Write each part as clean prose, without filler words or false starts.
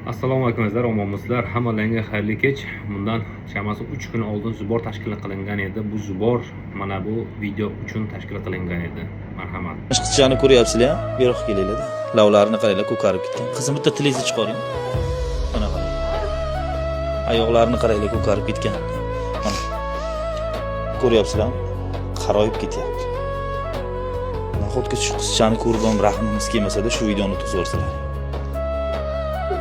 Assalomu alaykum, azizlar, omonmisizlar? Hammalaringga xayrli kech. Bundan chamasi 3 kun oldin сбор tashkil qilingan edi. Bu сбор mana bu video uchun tashkil qilingan edi. Marhamat. Shu qizchani ko'ryapsizlar, bu yoqqa kelinglar. Lavlarini qaranglar, ko'karib ketgan. Qizim, bitta tilingizni chiqaring. Mana qarang. Oyoqlarini qaranglar, ko'karib ketgan. Mana. Ko'ryapsizlarmi? Qaroyib ketyapti. Nahotki shu qizchani ko'rib ham rahmimiz kelmasa-da, shu videoni o'tkazib yuborsalar.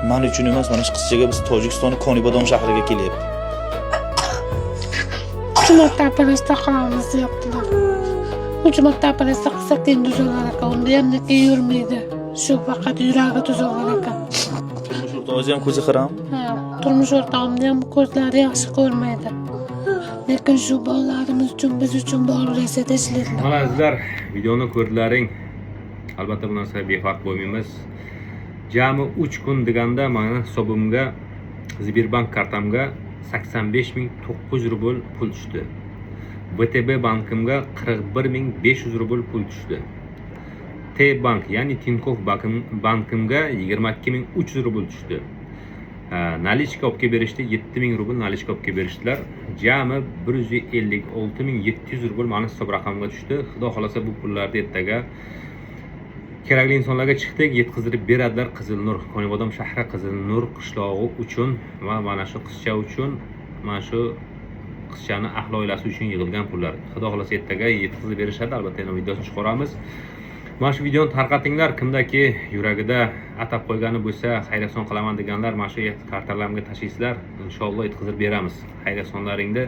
Man uchun emas, mana shu qizchaga biz Tojikistonning Konibodom shahriga kelyapti. 3 marta operatsiya qilamiz deyaptilar. 3 marta operatsiya qilsak, keyin tuzalar ekan. Unda ham keyin yurmaydi. Shu faqat yuragi tuzalar ekan. Turmush o'rtog'ingiz ham ko'zi xiram. Ha, turmush o'rtog'imni ham ko'zlari yaxshi ko'rmaydi. Lekin shu bolalarimiz uchun, biz uchun bor Rossiyada ishlaydilar. Mana, azizlar, videoni ko'rdilaring. Albatta, bu narsaga befarq bo'lmaymiz. Jami 3 kun deganda mani hisobimga, Sberbank kartamga 85 900 rubl pul tushdi. VTB bankimga 41 500 rubl pul tushdi. T bank, ya'ni Tinkoff bankimga 22 300 rubl tushdi. Наличка olib kelib berishdi, 7000 rubl наличка olib kelib berishdilar. Jami 156 700 rubl mani hisob raqamimga tushdi. Xudo xohlasa, bu pullarni ertaga kerakli insonlarga chiqdik, yetkazib beradilar. Qizil Nur, Konibodom shahri, Qizil Nur qishlog'i uchun va mana shu qizcha uchun, mana shu qizchani ahli oilasi uchun yig'ilgan pullar. Xudo xohlasa, ertaga yetkazib berishadi. Albatta, yana videosini chiqaramiz. Mana shu videoni tarqatinglar. Kimdaki yuragida atab qo'ygani bo'lsa, xayr ehson qilaman deganlar, mana shu kartalarimga tashlaysizlar, inshaalloh yetkazib beramiz. Xayr ehsonlaringni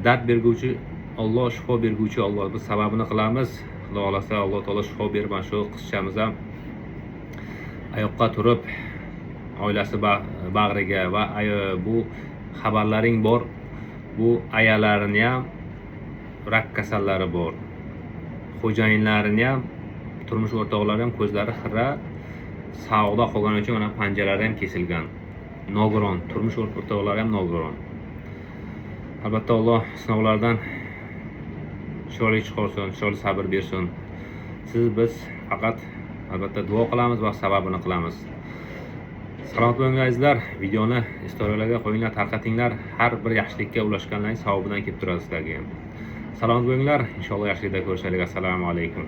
dard berguvchi Olloh, shifo berguvchi Olloh. Biz sababini qilamiz. Xudo xohlasa, Alloh taolo shifo berib, mana shu qizchamiz ham oyoqqa turib, oilasi bag'riga va bu xabarlaring bor, bu ayalarini ham rak kasallari bor, xo'jayinlarini ham, turmush o'rtoqlari ham ko'zlari xira, savdo qilgani uchun mana panjalari ham kesilgan, nogiron, turmush o'rtoqlari ham nogiron. Albatta, Alloh sinovlardan chiroyli chiqarsin, chiroyli sabr bersin. Siz, biz faqat, albatta, duo qilamiz va sababini qilamiz. Salomat bo'linglar, azizlar. Videoni istoriyalarga qo'yinglar, tarqatinglar. Har bir yaxshilikka ulashganlarning savobidan kelib turadi sizlarga ham. Salomat bo'linglar, inshaalloh yaxshilikda ko'rishaylik. Assalomu alaykum.